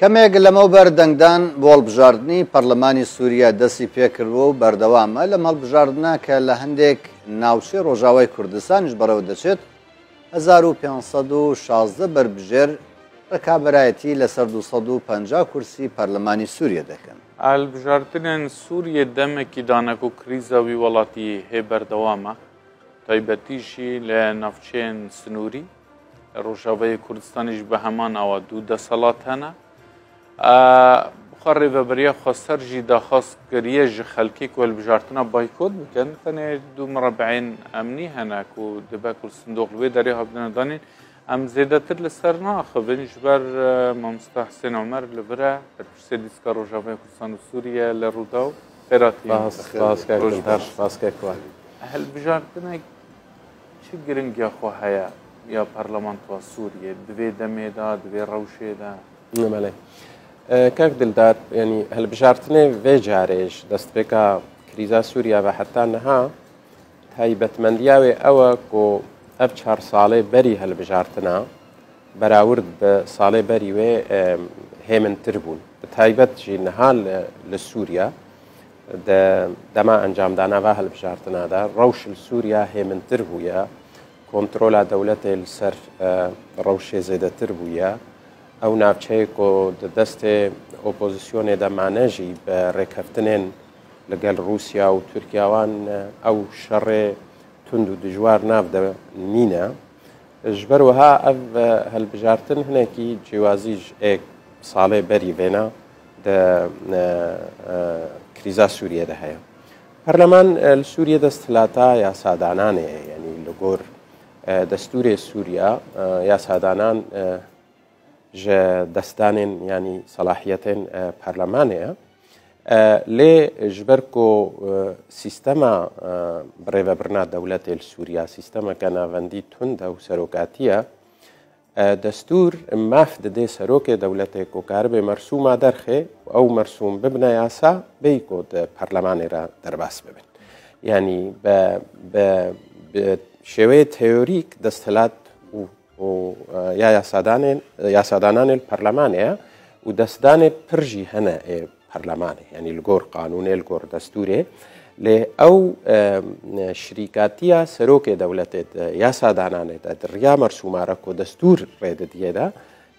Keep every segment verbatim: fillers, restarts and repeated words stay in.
Kemek لەمەوبەر دەنگدان بۆ هەڵبژاردنی پەرلەمانی سووریا دەستی پێکردووە و بەردەوامە لەم هەڵبژاردنە کە لە هەندێک ناوچەی ڕۆژاوای کوردستانیش بەڕێوە دەچێت. هەزار و پێنج سەد و شازدە بەربژێر ڕکابەرایەتی لەسەر دوو سەد و پەنجا کورسی پەرلەمانی سووریە دەکەن. هەڵبژاردنên Sûriyê demekî dane ku krîza wî welatî hê berdewam e, taybetî jî li navçeyên sinûrî. Rojavayê Kurdistanê jî bi heman awa du deselat hene. E, xwe rêveberiya xweser jî daxwaz kiriye ji xelkê ku hilbijartina baykot bikin. Tenê du mirebeyên emnî hene ku dibe ku li sindoq li wê derê hatine danîn. Em zêdetir li ser naxivin ji ber, e, Mamosta Hisên Omer li vir e, berpirsê Dîska Rojavayê Kurdistan û Sûriye li Rûdaw. Xêr hatî. Spas, spas kek Dildar, spas kek Wan. Hilbijartinek çi giringiya xwe heye ya parlamentoya Sûriyê di vê demê de, di vê rewşê de? Belê. E, kek Dildar, yanî hilbijartinê vê carê ji destpêka krîza Sûriya ve heta niha taybetmendiya wê ew e ku ev çar salê berî hilbijartina berawird bi salê berî wê, e, hêmintir bûn. Bi taybet jî niha li, li Sûriya, di dema encamdana va hilbijartina de rewş li Sûriya hêmintir bûye, kontrola dewletê li ser, e, rewşê zêdetir bûye. Ew navçeyê ku di destê opozisyonê de mane jî bi rêkeftinên li gel Rûsya û Tirkiya wan, e, ew şerê tund û dijwar nav de nîne. Ji ber wiha ev, e, hilbijartin hinekî cîwazî ji ê salê berî vêna di, e, e, krîza Sûriyê de heye. Perleman, e, li Sûriyê desthilata yasadananê ye, yanî li gor, e, destûrê Sûriya, e, yasadanan, e, ji destdanên, yanî selahiyetên, e, perlemanê ye. E, lê ji ber ku, e, sîstema, e, birêvebirina dewletê li Sûriya sîstemeke navendî tund e û serokatî ye, e, destûr maf didê serokê dewletê ku karibe mersûma derxê û ew mersûm bibine yasa, bêyî ku di perlemanê re derbas bibin. Yanî bi, bi, bi şêweyê teorîk desthilat û û, e, ya yasadanên, yasadananê li perlemanê ye û destdanê pir jî hene ê perlemanê, yanî li gor qanûnê, li gor destûrê. Lê ew, e, şirîkatiya serokê dewletê di yasadananê de, di riya mersûma re ku destûr rê didiyê de,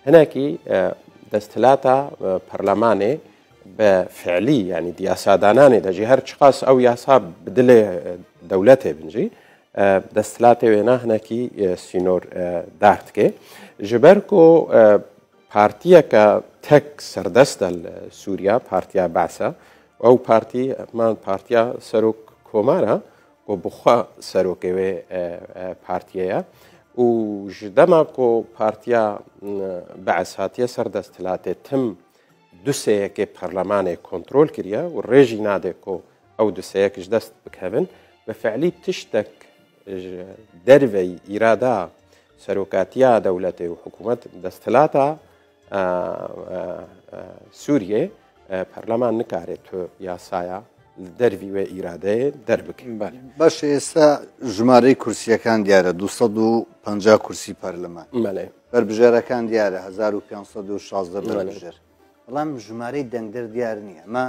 hinekî, e, desthilata, e, perlemanê bi fiilî, yanî di yasadananê de jî her çiqas ew yasa bi dilê, e, dewletê bin jî, e, desthilatê wêna hinekî, e, sînor, e, dar dike. Ji ber ku, e, partiyeke tek serdest e li Sûriya, Partiya Be'sa, ew partî, man partiya serok komar e, ku bi xwe serokê wê, e, e, partiyê ye. Û ji dema ku Partiya, m, Be'es hatiye ser desthilatê, tim du sê yekê perlemanê kontrol kiriye û rê jî nade ku ew du sê yek ji dest bikevin. Bi fiilî tiştek ji derveyî îrada serokatiya dewletê û hikûmet desthilata, e, e, e, Sûriyê, e, perleman nikare tu yasaya li dervî wê îradeyê derbike. Belê. Baş e, êsta jimareyê kursiyekان دیارە، دوو سەد و پەنجا کورسی پەرلەمان. Belê. Berbijêrekan دیارە، هەزار و پێنج سەد و شازدە Belê. Berbijêr. بەڵام ژمارەی دەنگدەر دیار نییە. ئەمە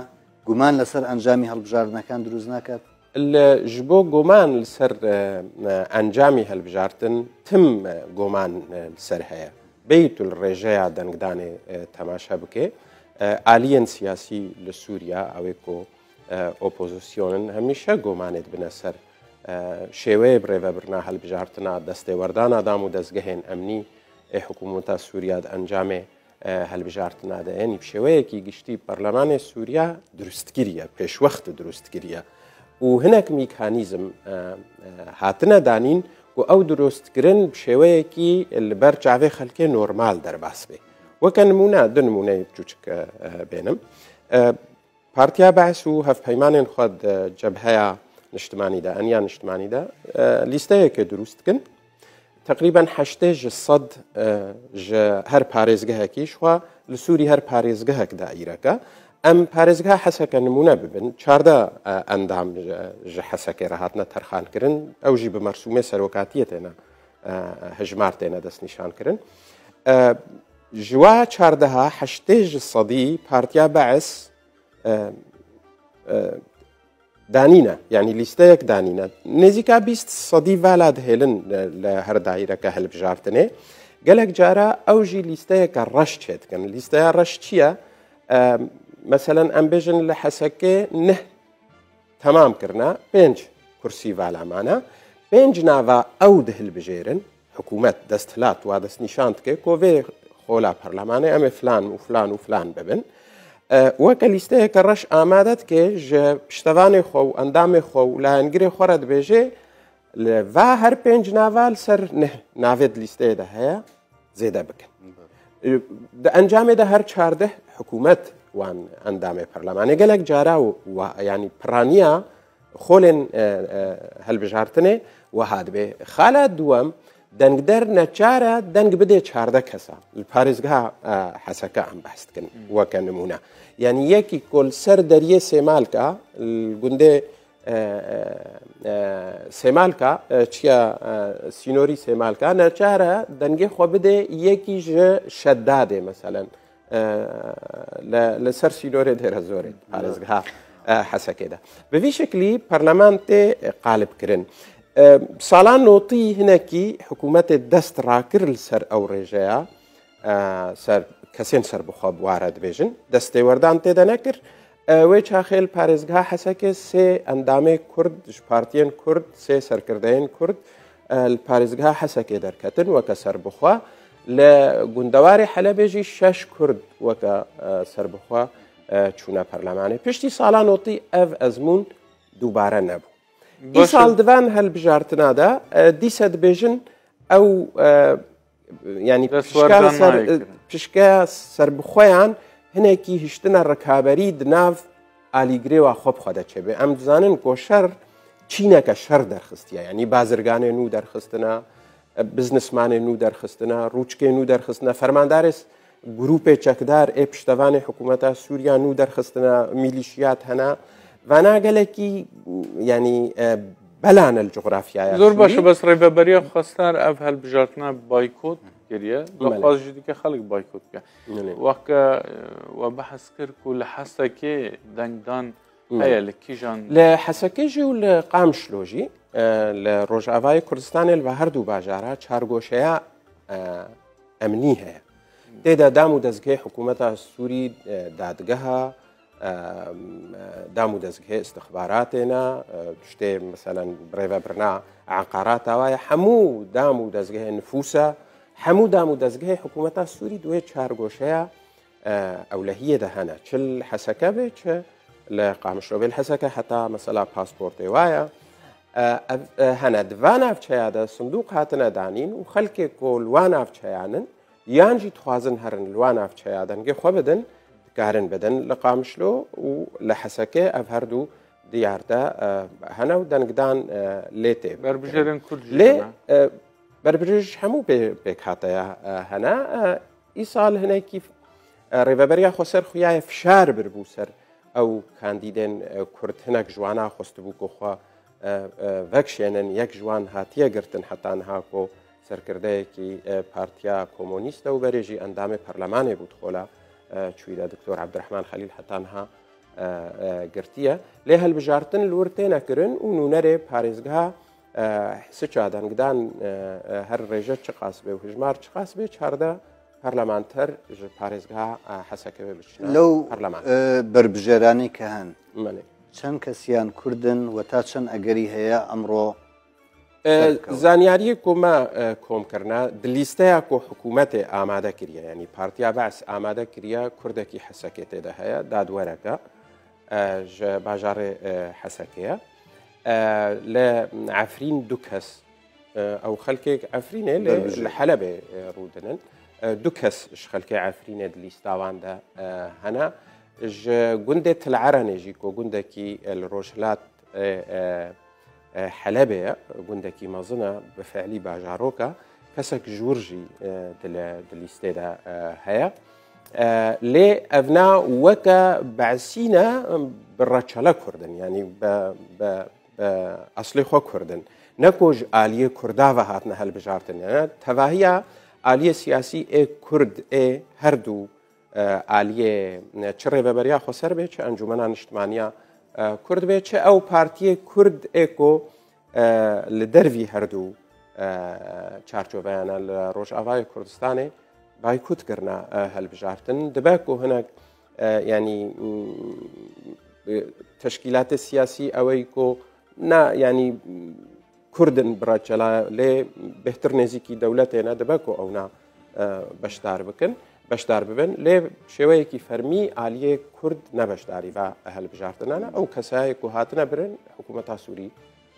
گومان لەسەر ئەنجامی هەڵبژاردنەکان دروست ناکات؟ Li, ji bo goman li ser, e, e, encamî hilbijartin tim, e, goman, e, li ser heye. Bêyî tu li rêjeya dengdanê, e, temaşe bike, e, aliyên siyasî li Sûriya, ew ê ku, e, opozîsyon in, hemîşe gomanê dibine ser, e, şêweyê birêvebirina hilbijartina, destêwerdana dam û dezgehên emnî ê hikûmeta Sûriya di encamê e, hilbijartina de. Yanî bi şêweyekî giştî perlemanê Sûriya dirustkirî ye, pêşwext dirustkirî ye. Û hinek mîkanîzm, e, e, hatine danîn ku ew dirustkirin bi şêweyekî li ber çavê xelkê normal derbas bê. Weke nimûne, du nimûneyê biçûçik, e, e, bênim. E, Partiya Be'es û hevpeymanên xwe di Cebheya Niştimanî de, Eniya Niştimanî de, e, lîsteyekê dirust dikin. Teqrîben heştê ji sed, e, ji her parêzgehekî, ji xwe li Sûrî her parêzgehek daîrek e. Em parêzgeha Heseke nimûne bibin, çardeh, e, endam ji, ji Hesekê re hatine terxankirin. Ew jî bi mersûmê serokatiyê têne, e, hejmar têne destnîşankirin. E, Ji wa çardeha heştê ji sedî Partiya Beis, e, e, danîne, yanî lîsteyek danîne. Nêzîka bîst sedî vala dihêlin li, li her daîreke hilbijartinê. Gelek cara ew jî lîsteyeke reş çêdikin. Lîsteya reş çi ye? E, meselen, em bêjin li Hesekê neh temam kirine, pênc kursî vala mane. Pênc nava ew dihilbijêrin, hikûmet, desthilat, wa destnîşan dike ku vê xola perlemanê em ê filan û filan û filan bibin. E, weke lîsteyeke reş amade dike, ji piştevanê xwe û endamê xwe û layengirê xwe re dibêje, li va her pênc nava li ser neh navê di lîsteyê de heye, zêde bikin. Di encamê de her çardeh hikûmet wan endamê perlemanê. Gelek cara wa, yanî piraniya xolên, e, e, hilbijartinê wiha dibe. Xala duwem, dengder neçar e deng bide çardeh kesa. Li parêzgeha, e, Heseke em behs dikin, weke nimûne. Yanî yekî ku li ser deriyê Sêmalka, li gundê, e, e, e, Sêmalka, e, çiya, e, sînorî Sêmalka, neçar e dengê xwe bide yekî ji Şedadê, meselen, e, li, li ser sînorê Dêrezorê, parêzgeha, e, Hesekê de. Bi vî şeklî perleman tê, e, qalibkirin. E, sala notî hinekî hikûmetê dest rakir li ser ew rêjeya, e, ser kesên serbixwe bi wa re dibêjin, destêwerdan tê de nekir. E, wê çaxê li parêzgeha Hesekê sê endamê Kurd ji partiyên Kurd, sê serkirdeyên Kurd, e, li parêzgeha Hesekê derketin weke serbixwe. Li gundewarê Helebê jî şeş Kurd weke, e, serbixwe, e, çûne perlemanê. Piştî sala notî ev ezmûn dubare nebû. Baş e. Îsal di van hilbijartina de, e, dîse dibêjin ew, e, yanî pişka li ser, e, pişka serbixweyan hinekî hiştine rikaberî di nav alîgirêwa xwe bi xwe de çêbe. Em dizanin ku şer çîneke şer derxistiye. Yanî bazirganê nû derxistine, e, biznesmanê nû derxistine, rûçikê nû derxistine, fermandarê s-, grûpê çekdar ê piştevanê hikûmeta Sûriya nû derxistine, mîlîşiyat hene. Vana gelekî, yanî, e, bela ne li cografyaya Sûrî. Zor baş e, bes Rêveberiya Xwestar ev hilbijartina baykot kiriye. Belê. Daxwaz jî dike xelk baykot bike. Belê. Weke, e, we behs kir ku li Hesekê dengdan Hmm. heye, li kîjan? Li Hesekê jî û li Qamişlo jî, e, li Rojavayê Kurdistanê li va her du bajara çargoşeya, e, emnî heye. Tê de dam û dezgehê hikûmeta Sûrî, e, dadgeha, e, dam û dezgehê istixbaratê ne, e, tiştê, meselen, birêvebirina eqarata wa ye. Hemû dam û dezgehê nifûs e, hemû dam û dezgehê hikûmeta Sûrî di wê çar goşeya, e, ewlehiyê de hene. Çi li Heseke be, çi li Qamişlo be. Li Heseke heta mesela pasportê wa ye. E, ev, e, hene. Di va navçeya de sindûq hatine danîn û xelkê ku li wa navçeyan in, yan jî dixwazin herin li wa navçeya dengê xwe bidin, dikarin bidin li Qamişlo û li Heseke ev her du diyar de, e, hene û dengdan, e, lê tê. Berbijêrên Kurd jî Lê, hene. e, berbijêr ji hemû pê-, pêkhateya, e, hene. E, îsal hinekî, e, Rêveberiya Xweser xuyaye fişar biribû ser ew kandîdên, e, Kurd. Hinek ji wana xwestibû ku xwe, e, e, vekişênin. Yek ji wan hatiye girtin heta niha ku serkirdeyekî, e, Partiya Komunîst e û berê jî endamê perlemanê bû di xola, e, çûyî de, Doktor Ebdurehman Xelîl heta niha, e, e, girtiye. Lê hilbijartin li wir têne kirin û nûnerê parêzgeha, e, Siça dengdan, e, e, her rêje çiqas be û hijmar çiqas be, çardeh parlamenter ji parêzgeha, e, Heseke ve biçine Lew, parleman. e, berbijêranê ke hen, Belê. çend kesiyan Kurd in we ta çend egerî heye emro E, serkewt? Zanyariyê ku me, e, kom kirine, di lîsteya ku hikûmetê amade kiriye, yanî Partiya Be's amade kiriye, Kurdekî Hesekê tê de heye, dadwereke, e, ji bajarê, e, Hesekê ye. E, li Efrîn du kes, e, ew xelkê Efrînê lê Berbijêr. li Helebê, e, rûdinin. E, du kes ji xelkê Efrînê di lîsta wan de, e, hene. Ji gundê Til Erenê jî ku gundekî, e, li rojhilat, e, e, e, Helebê ye, gundekî mezin e, bi fiilî bajarok e, kesek ji wir jî, e, di le-, di lîstê de, e, heye. E, lê evna weke Be'sî ne, bi reçele Kurd in, yanî bi, bi, bi eslê xwe Kurd in. Ne ku ji aliyê Kurda ve hatine hilbijartin. Yanî tevahiya Aliyê siyasî ê Kurd ê her du, e, aliyê, e, çi Rêveberiya Xweser bê, çi Encûmena Niştimaniya, e, Kurd bê, çi ew partiyê Kurd ê ku, e, li dervî her du, e, çarçoveyane li Rojavayê Kurdistanê baykût kirine, e, hilbijartin. Dibe ku hinek, e, yanî, mm, e, teşkîlatê siyasî ew ê ku ne, yanî, mm, Kurd in bi reçela, lê bêhtir nêzîkî dewletê ne, dibe ku ewna, e, beşdar bikin, beşdar bibin. Lê şêweyekî fermî aliyê Kurd ne beşdarî va hilbijartinane. Ew kesayê ku hatine birin, hikûmeta Sûrî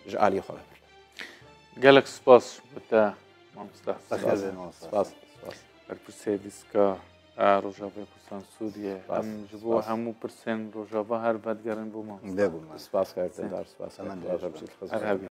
ji aliyê xwe ve. Gelek spas ji bo te, mamoste. Spas, spas, spas. Berpirsê dîska, e, Rojavayê Kurdistan Sûriyê. Spas, em ji bo spas. Hemû pirsên Rojava her vedigerin bo mamoste. Lê bû me. Spas, xeyrtindar, spas, Temenna xeyrtindar, jî. Her hebî.